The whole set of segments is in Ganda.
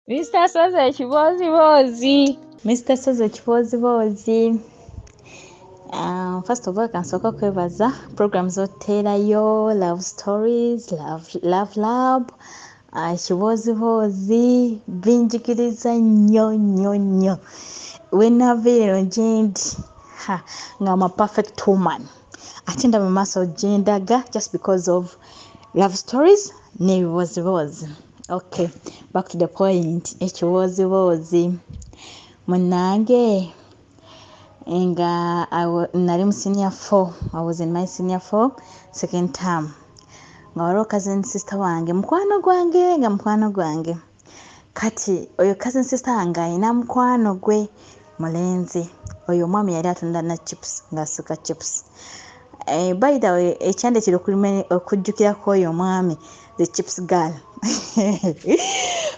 Mr. Sozi ekibooziboozi. Mr. Sozi ekibooziboozi. First of all, kansooka okwebaza program z'oteerayo, love stories, love, love lab, ekibooziboozi binjigiriza nnyo nnyo nnyo. Wenaava eno gyendi ha, nga I'm a perfect woman. Ate ndaba mu maaso gye ndaga just because of love stories n'ebibooziboozi. Okay, back to the point. Ekibooziboozi munnange nga nali mu senior 4. I was in my senior 4 second term, nga waliwo cousin sister wange, mukwano gwange, nga mukwano gwange. Kati oyo cousin sister wange alina mukwano gwe mulenzi. Oyo omwami yali atunda na chips, ng'asika chips. By the way, ekyandekera okujjukirako oyo omwami, the chips girl.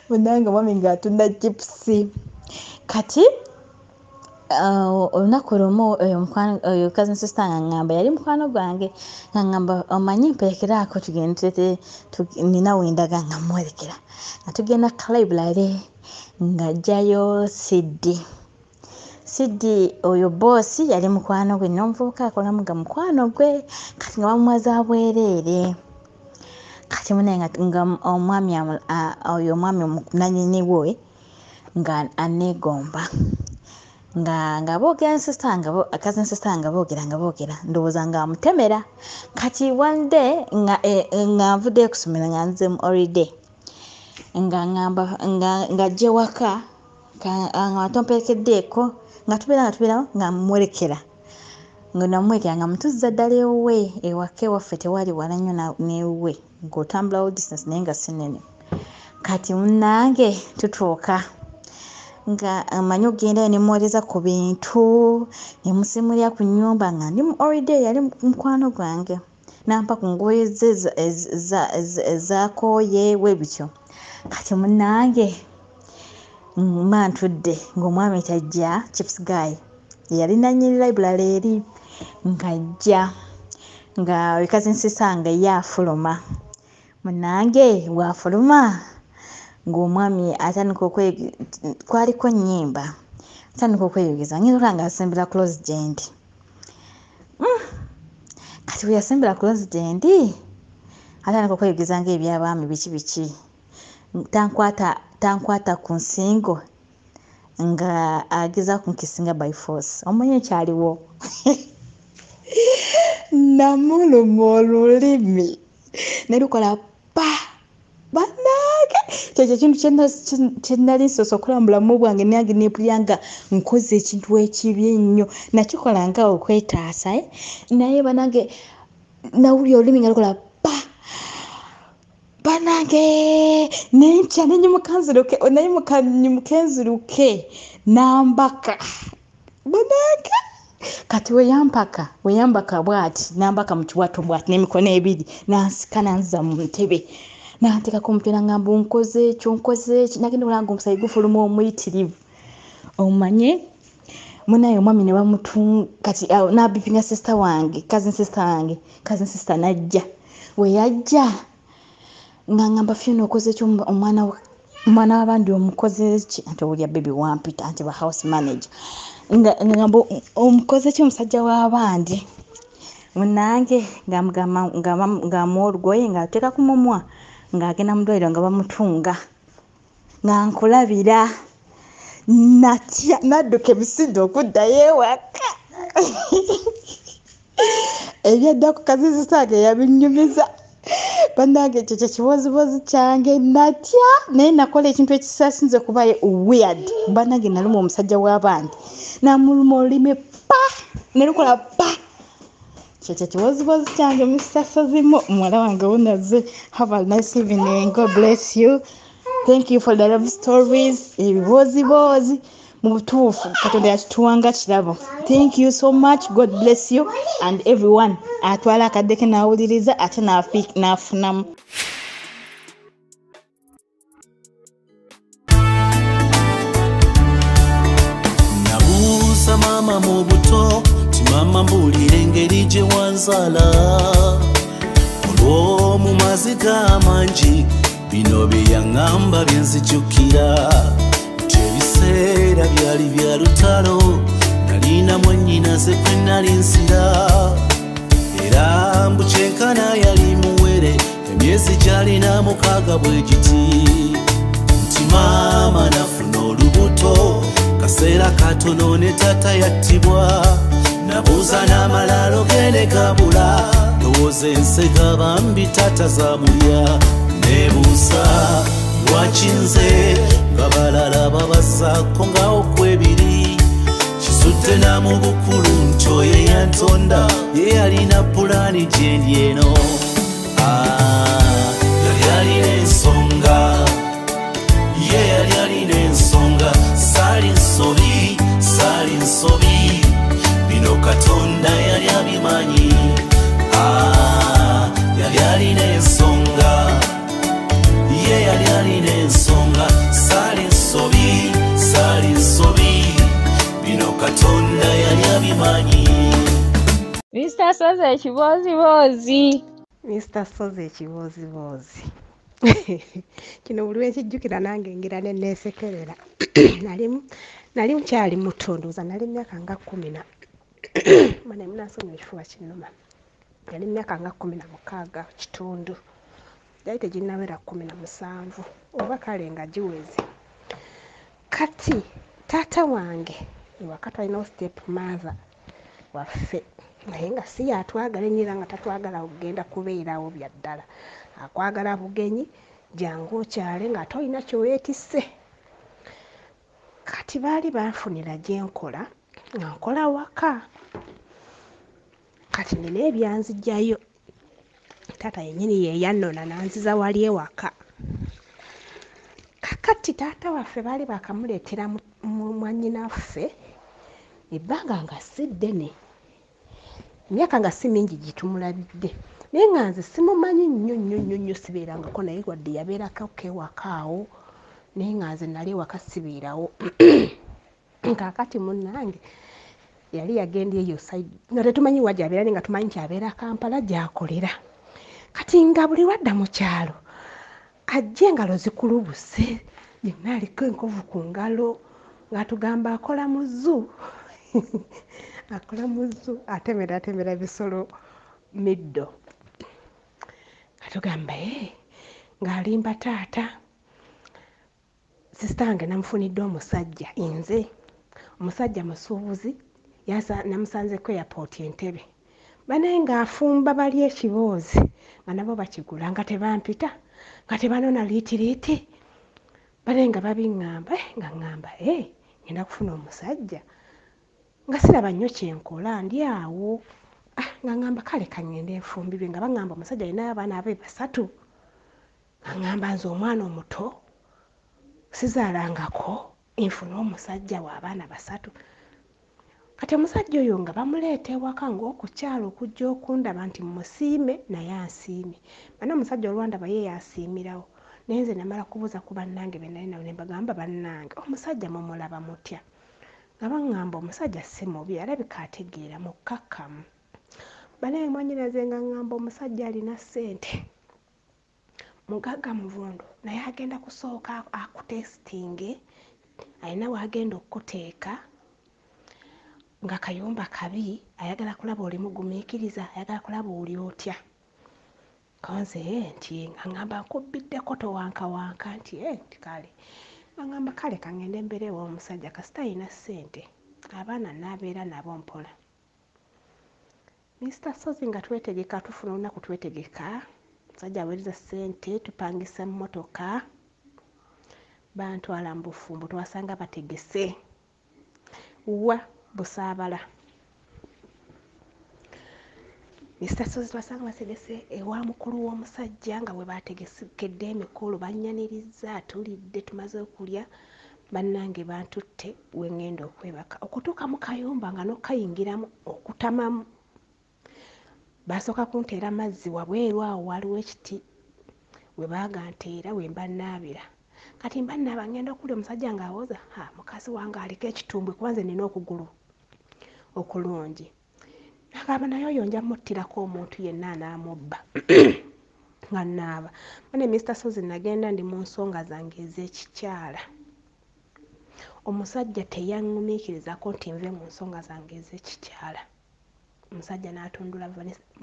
Munange omwami ng'atunda chips. Kati olunaku lumu oyo cousin sister nga ŋŋamba, yali mukwano gwange, nga ŋŋamba, "Omanyi mperekeraako tugende tulete, nina wendaga." Nga mmwerekera nga tugenda ka library, ng'ajjayo CD. CD oyo boss yali mukwano gwe n'omuvubuka akolamu nga mukwano gwe. Kati nga bamuwaza bwereere. Kati munaye nga omwami oyo omwami nanyini we nga aneegomba, nga boogera sister, nga cousin sister, nga boogera, ndowooza nga amutemera. Kati one day nga nvuddeyo kusomera, nga nze mu holiday, nga ŋŋamba nga ng'ajja ewaka nga tomperekeddeeko, nga tubeerawo, nga mmwerekera, nga namwerekera nga mutuzza ddala ewuwe. Ewaka ewaffe tewali wala nnyo n'ewuwe, ng'otambulawo distance naye nga si nnene. Kati munnange tutuuka nga amanyi okugendayo ne muweereza ku bintu, ne musimulira ku nnyumba. Nga ndi mu holiday, yali mukwano gwange, nampa ku ngoye ze ezakooye bwe bityo. Kati munnange mba ntudde ng'omwami tajja, chips guy yali nannyini library eri ng'ajja, nga cousin sister nga ye afuluma. Munnange bw'afuluma ng'omwami atandika kwaliko nnyimba, atandika okweyogeza. Ngenda okulaba nga asembera close gye ndi. Kati bwe yasembera close gye ndi, atandika okweyogeza ng'ebyabaami biki biki, tankwata ku nsingo, nga agezaako kunkisinga by force. Omanyi ekyaliwo? Namuluma olulimi ne lukola pa. Bannange, kyekyo ekintu kye nali nsoose okukola mu bulamu bwange. Nange neepulira nga nkoze ekintu ekibi ennyo. Nakikola nga okwetaasa, eh? Naye bannange, nawulira olulimi nga lukola pa. Bannange, nentya, nenyimuka nziruke, nayimuka nyimuke nziruke, nambaka. Bannange, kati weyambaka bw'ati, nambaka mu kiwato bw'ati n'emikono ebiri, nansika, nanziza mu ntebe, nanteekako omutwe, nangamba, "Onkoze ekyo, nkoze eki." Nagenda okulaba nga omusaayi gufuluma omuyitirivu. Omanye munaye omwami ne bamutu. Kati nabipinga sister wange, cousin sister wange. Cousin sister najja. We yajja nga ngamba, "Fiona, okoze ekyo, omwana w'abandi omukoze ki?" Anti owulya baby wampita anti ba house manager, nga ngamba, "Omukoze ki omusajja w'abandi?" Munange ng'amuwa olugoye ng'ateeka ku mumwa, ng'agenda mu ddwaliro nga bamutunga. Nga nkulabira natya, nadduka emisinde okuddayo ewaka. Ebyadda ku cousin sister wange yabinyumiza. Bannange, ekyo kye kibozibozi kyange. Natya, naye nakola ekintu ekisasinze kuba weird. Bannange, naluma omusajja w'abandi, namuluma olulimi pa, ne lukola pa. Kyekyo kibozibozi kyange. Mr. Sozimu, muwala wange wunaze, have a nice evening. God bless you. Thank you for the love stories. Ebibozibozi mu butuufu Katonda yakituwanga kirabo. Thank you so much. God bless you and everyone atwala akadde ke n'awuliriza ate n'afunamu. Nabuuza maama mu buto ti, "Maama, mbuulira engeri gye wanzaala." Olw'omu maziga amangi. Bino bye yaŋŋamba bye nzijukira nti ebiseera byali bya lutalo, nalina mwannyinaze kwe nali nsira. Era mbu kyenkana yali muwere, emyezi gyalina 6 bwe giti. Nti maama nafuna olubuto, kaseera katono ne taata yattibwa. Nabuuza n'amalaalo ge ne gabula, ndowooza ensega bambi taata zaamulya. Neebuuza lwaki nze nga balala babasaako nga okwebiri. Kisudde na mu bukulu nti oyo eyantonda ye yalina pulaani gye ndi eno. Yali alina ensonga, ye yali alina ensonga. Saali nsobi, saali nsobi, bino Katonda yali abimanyi. Yali alina ensonga, ye yali alina ensonga. Saali nsobi, saali nsobi, bino Katonda yali abimanyi. Mr. Sozi ekibooziboozi. Mr. Sozi ekibooziboozi. Kino buli lwe nkijjukira nange ngira ne neesekerera. Nali nkyali muto, ndowooza nali myaka nga 10 na bane munansonyiwa ekifuba kinnuma. Nali myaka nga 16 kitundu. Gyali teginnawera 17 oba kale nga giweze. Kati taata wange ewaka twalinawo step mother waffe, naye nga si yatwagala ennyo era nga tatwagala kugenda kubeerawo bya ddala. Akwagala bugenyi, jangu okyale ng'ate olina kye weetisse. Kati baali banfunira gye nkola, nga nkola waka. Kati nina ebyanzigyayo, taata yennyini ye yannona n'anziza wali ewaka. Kaakati taata waffe baali baakamuleetera mwannyinaffe ebbanga nga si ddene, emyaka nga si mingi gye tumulabidde. Naye nga nze simumanyi nnyo nnyo nnyo nnyo, sibeerangako naye wadde yabeerako ewaka awo, naye nga nze nali ewaka sibeerawo. Kaakati munnange yali yagenda eyo side nga tetumanyi wa gy'abeera, naye nga tumanyi nti abeera Kampala gy'akolera. Kati nga buli lw'adda mu kyalo ajja engalo zikulubuse, yenna aliko enkovu ku ngalo, ng'atugamba akola mu zoo. Akola mu zoo, atemeratemera bisolo middo. Atugamba ng'alimba taata. Sisita wange namufunidde omusajja, nze omusajja musuubuzi, namusanze ku airport Entebbe. Banaye ng'afumba bali ekiboozi nga nabo bakigula, nga tebampita, nga tebanona liitiriiti. Banaye nga babiŋŋamba, nga ŋŋamba ngenda kufuna omusajja nga siraba nnyo kye nkola, ndi awo. Nga ŋŋamba kale ka ŋŋende nfumbirwe, nga baŋŋamba omusajja alina abaana be 3. Nga ŋŋamba nze omwana omuto sizaalangako, nfune omusajja w'abaana 3. Kati omusajja oyo nga bamuleeta ewaka ng'okukyala okujja okundaba nti mmusiime naye ansiime. Bano omusajja olwandaba ye yansiimirawo. Naye nze namala kubuuza ku bannange be nali nabo ne mbagamba, bannange omusajja mumulaba mutya? Nga baŋŋamba omusajja si mubi, alabika ategeera, mukkakkamu. Banaye mwannyinaze nga ŋŋamba omusajja alina ssente, mugagga muvundu, naye agenda kusooka akutesitinge, alina w'agenda okukuteeka nga kayumba kabi, ayagala kulaba oli mugumiikiriza, ayagala kulaba oli otya. Kanze nti nga ŋŋamba nkubbiddeko towankawanka, nti nti kale. Nga ŋŋamba kale ka ŋŋende mbeere ew'omusajja kasita alina ssente, abaana nnaabeera nabo mpola. Mr. Sozi nga twetegeka, tufuna olunaku twetegeka, omusajja aweereza ssente, tupangisa mmotoka, bantwala mu bufumbo, twasanga bategese wa Busaabala. Mr. Sozi twasanga bategese ewa mukulu w'omusajja nga bwe baategekedde emikolo, bannyaniriza, tulidde, tumaze okulya, bannange bantutte we ŋŋenda okwebaka. Okutuuka mu kayumba nga n'okayingiramu okutamamu. Baasooka kunteera mazzi wabweru awo waaliwo ekiti we baaganteera we mba nnaabira. Kati mba nnaaba ŋŋenda okulya omusajja ng'awoza, ha mukazi wange aliko ekitumbwe kuba nze nnina okugulu okulungi. Nagamba naye oyo nja muttirako omuntu yenna anaamubba. Nga naaba bane Mr. Sozi nagenda ndi mu nsonga zange ez'ekikyala. Omusajja teyaŋŋumiikirizako nti nve mu nsonga zange ez'ekikyala. Omusajja n'atundula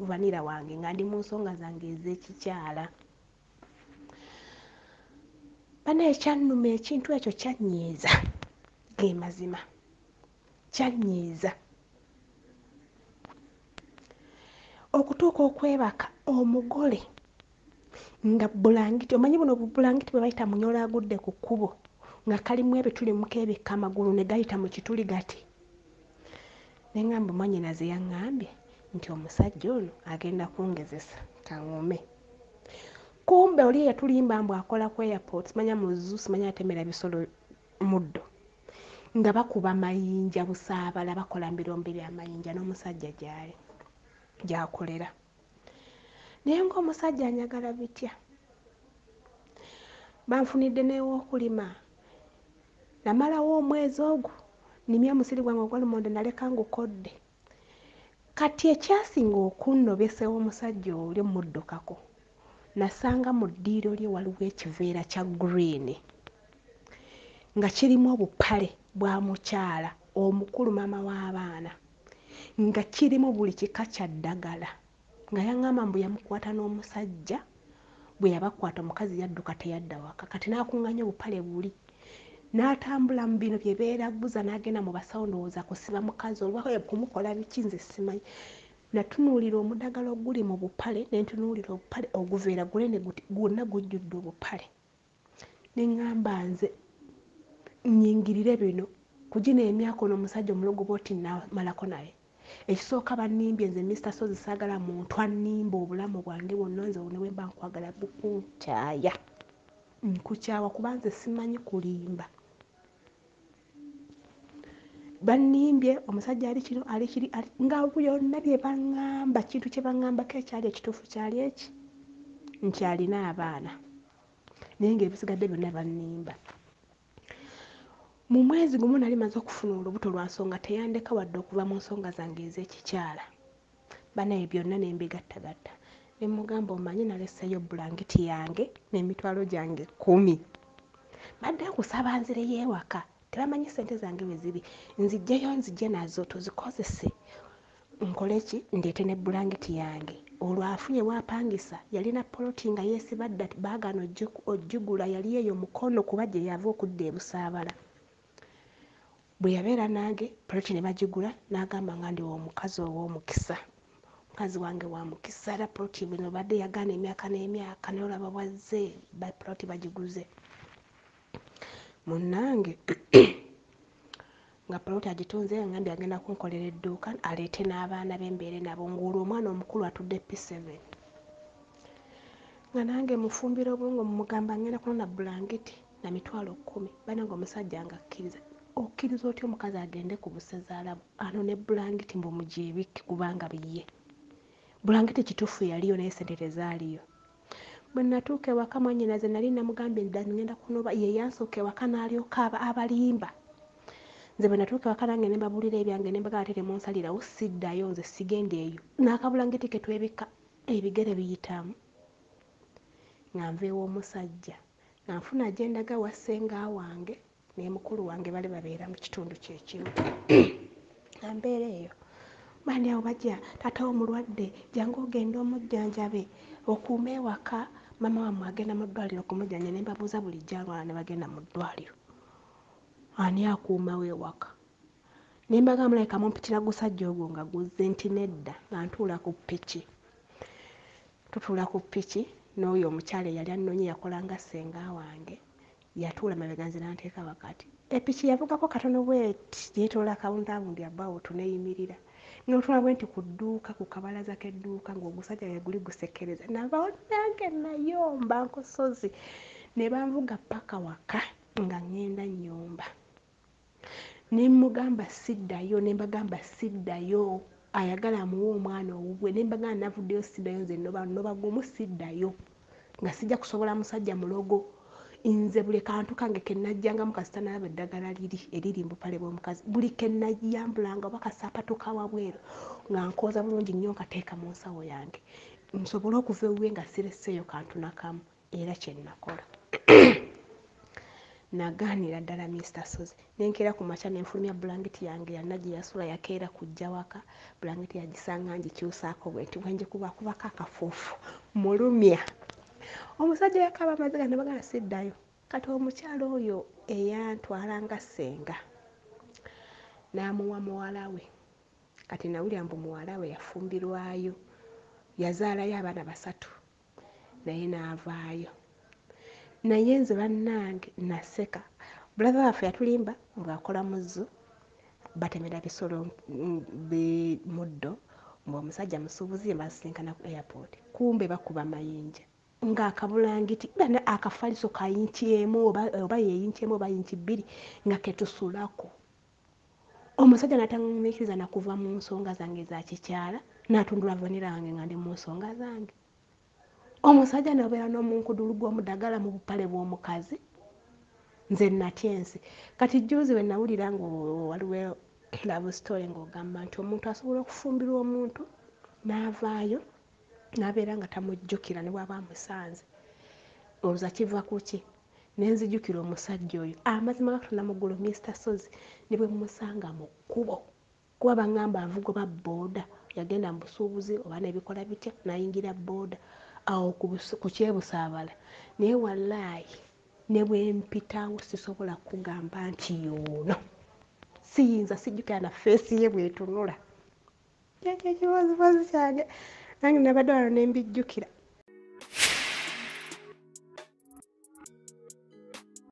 vanira wange nga ndi mu nsonga zange ez'ekikyala. Bane ekyannuma ekintu ekyo kyannyiiza, ge mazima kyannyiiza. Okutuuka okwebaka omugole nga bulangiti, omanyi buno bulangiti bwe bayita munyola agudde ku kkubo nga kalimu ebituli mukeebikka amagulu ne gayita mu kituli gati. Ne ŋŋamba mwannyinaze yaŋŋambye nti omusajja ono agenda kungezesa kaŋŋume. Kumbe oli yatulimba mbu akola ku airport, simanya mu zoo, simanya atemera bisolo muddo. Nga bakuba mayinja busaabala, bakola mbirombe bya mayinja n'omusajja gy'ali gy'akolera. Naye ng'omusajja anjagala bitya. Banfunidde n'ew'okulima. Namalawo omwezi ogwo nnimye omusiri gwange ogwa lumonde naleka ngukodde. Kati ekyasinga okunnobesa ew'omusajja oli muddukako, nasanga mu ddiiro lye waliwo ekiveera kya green nga kirimu obupale bwa mukyala omukulu maama w'abaana, nga kirimu buli kika kya ddagala. Nga yaŋŋamba mbu yamukwata n'omusajja, bwe yabakwata omukazi yadduka teyadda waka. Kati n'akuŋŋaanya obupale buli n'atambula mu bino bye beeraguza n'agenda mu basawo ndowooza kusiba mukazi olwa kumukola biki nze simanyi. Natunuulira omudagala oguli mu bupale ne ntunuulira obupale oguveera gunene guti gwonna gujjudde obupale. Ne ŋŋamba nze nnyingirire bino ku gino emyaka ono omusajja omulogo bw'oti nnaamalako naye. Ekisooka bannimbye nze Mr. Sozi saagala muntu annimba obulamu bwange bwonna nze ne bwe mba nkwagala bukunkyaya. Nkukyawa kuba nze simanyi kulimba. Bannimbye omusajja ali kino ali kiri nga byonna bye baŋŋamba kintu kye baŋŋambako ekyali ekituufu kyali eki nti alina abaana naye ng'ebisigadde byonna bannimba. Mu mwezi gumu nali maze okufuna olubuto lwa nsonga teyandeka wadde okuva mu nsonga zange ez'ekikyala. Banaye byonna ne mbigattagatta ne mugamba omanyi naleseeyo bulangiti yange n'emitwalo gyange 10. Mbadde nkusaba nzireyo ewaka, tebamanyi ssente zange we ziri, nzijjeyo nzije nazo tuzikozese nkole ki ndeete ne bulangiti yange. Olwo afunye w'apangisa yalina poloti nga yeesiba dda baagaana ogigula yali eyo Mukono kuba gye yava okudda e Busaabala. Bwe yabeera nange poloti ne bagigula n'agamba nga ndi omukazi ow'omukisa. Mukazi wange wa mukisa era poloti bino badde yagaana emyaka n'emyaka naye olaba bw'azze poloti bagiguze. Munnange nga poloti agitunze yangambye agenda kunkolera edduuka aleete n'abaana be mbeere nabo ng'olwo omwana omukulu atudde P7. Nga nange mufumbira obwongo mumugamba ngenda kunona bulangiti na mitwalo 10. Bannange omusajja nga akkiriza. Okkiriza otya omukazi agende ku busezaala anone bulangiti mbu mugyebikke kubanga biye. Bulangiti kituufu yaliyo naye ssente tezaaliyo. Bwe natuuka ewaka mwannyinaze nali namugambye dda ngenda kunoba ye yansooka ewaka n'alyoka abalimba. Nze bwe natuuka ewaka nange ne mbabuulira ebyange ne mbagamba ate temunsalirawo siddayo nze sigenda eyo. N'akabulangiti ke twebikka ebigere biyitamu. Nga nva ew'omusajja nga nfuna gye ndaga wa ssenga wange ne mukulu wange bali babeera mu kitundu kye kimu. Nga mbeera eyo bandi awo bajja taata wo mulwadde jangu ogende omujjanjabe okuume ewaka maama wammwe agenda mu ddwaliro okumujjanja ne mbabuuza bulijjo alwala ne bagenda mu ddwaliro. Ani akuumawo ewaka? Ne mbagamba mulabika mumpitira gusajja ogwo nga guzze nti nedda nga ntuula ku ppiki. Tutuula ku ppiki n'oyo omukyala eyali annoonye yakola nga ssenga wange yatuula mabega nze n'anteeka wakati. Epiki yavugako katono bw'eti yeetoola akawundawundi about n'eyimirira. N'otuula bwe nti ku dduuka ku kabalaza k'edduuka ng'ogusajja we guli gusekereza. Navaawo nange nayomba nkosozi ne banvuga ppaka waka nga ŋŋenda nnyumba. Ne mmugamba siddayo ne mbagamba siddayo ayagala amuwe omwana owuwe ne mbagamba navuddeyo siddayo nze nnoba gumu siddayo nga sijja kusobola musajja mulogo. Nze buli kantu kange ke najjangamu kasita nalaba eddagala liri eriri mu bupale bw'omukazi buli ke najjambulanga oba kasapatu ka wabweru nga nkooza bulungi nnyo nkateeka mu nsawo yange. Nsobole okuva ewuwe nga sireseeyo kantu nakamu. Era kye nakola, nagaanira ddala Mr Sozi. Nenkeera ku makya nenfulumya bulangiti yange yanna gye yasula. Yakeera kujja waka, bulangiti yagisanga ngikyusaako bwenti bwenjikubakubako akafuufu mulumya. Omusajja yakaaba amaziga, nabagamba siddayo. Kati omukyala oyo eyantwala nga ssenga n'amuwa muwala we. Kati nawulira mbu muwala we yafumbirwayo, yazaalayo abaana 3, naye n'avaayo. Naye nze bannange naseka. Brother waffe yatulimba ng'akola mu zoo, batemera bisolo muddo, mbu omusajja musuubuzi, basisinkana ku airport, kumbe bakuba mayinja ng'akabulangiti bana akafaliso ka yinki emu oba yeyinki emu oba yinki 2 nga ketusulako. Omusajja n'ataŋŋumiikiriza nakuva mu nsonga zange za kikyala, n'atundula vanilla wange nga ndi mu nsonga zange. Omusajja n'abeera n'omunkudulu gw'omudagala mu bupale bw'omukazi. Nze natya ensi. Kati jjuuzi we nawulira nga waliwo love story ng'ogamba nti omuntu asobola okufumbirwa omuntu n'avaayo n'abeera nga tamujjukira ne bw'aba amusanze, olowooza kiva ku ki? Ne nzijukira omusajja oyo. Amazima ga Katonda mu ggulu, Mr Sozi ne bwe mmusanga mu kkubo, kuba baŋŋamba avuga oba bbooda, yagenda mu busuubuzi oba n'ebikola bitya n'ayingira bbooda awo ku kyebusaabala, naye wallaahi ne bwe mpitawo sisobola kugamba nti y'ono. Siyinza, sijjukira na feesi ye bw'etunula. Kyekyo ekibooziboozi kyange, nange nabadde wano ne mbijjukira.